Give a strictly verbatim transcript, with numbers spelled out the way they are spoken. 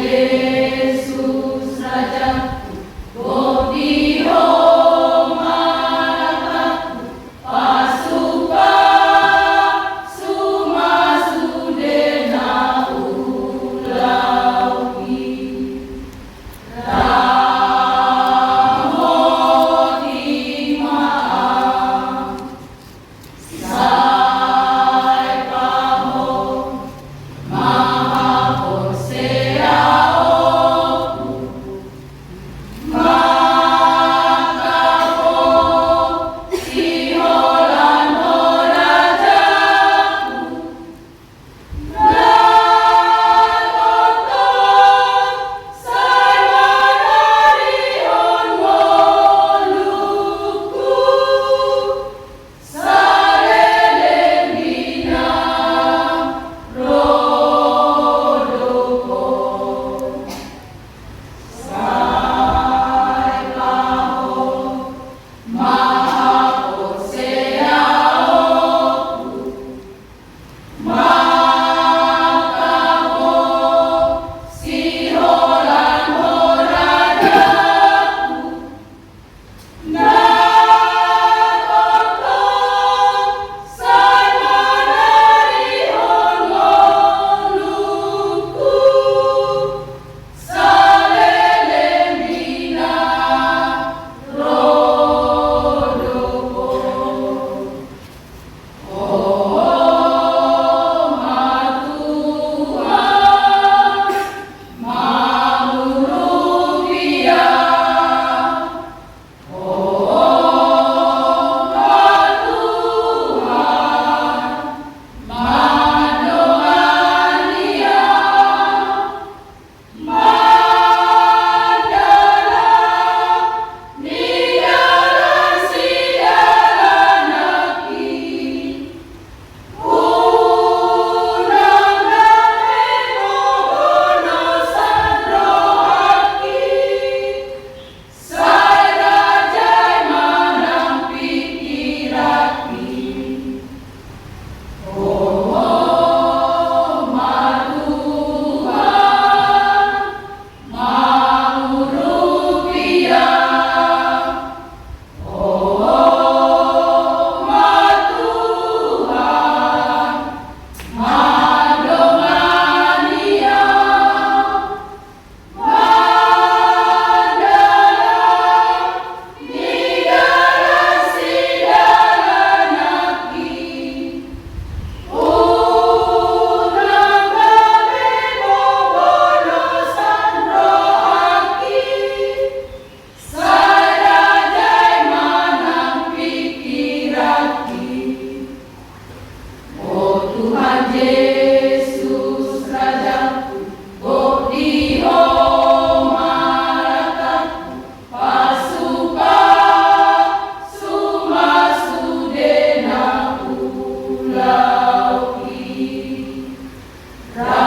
Jesus Raja, boti Ho ma latangku, pasupasu ma sude na ulaonki. Ndang otik ma au, sai pa Ho ma haporseaonku. Mangkapok siholan Ho rajaku, na tongtong sai manarihon ngolungku, saleleng ni na ro do Ho. Sai pa Ho ma haporseaonku. Mangkapok siholan Ho rajaku, na tongtong sai manarihon ngolungku, saleleng ni na ro do Ho. Ho ma Tuhan mangurupi au. Ho ma Tuhan mandongani au. Mandalan ni dalan sidalan nangkin, unang gabe bobonosan rohangki. Sai rajai ma nang pingkiranki. Ho ma Tuhan mangurupi au. Ho ma Tuhan mandongani au. Mandalan ni dalan sidalan nangkin, unang gabe bobonosan rohangki. Sai rajai ma nang pingkiranki. O Tuhan Jesus Rajaku, boti Ho ma latangku, pasupasu ma sude na ulaonki. Ra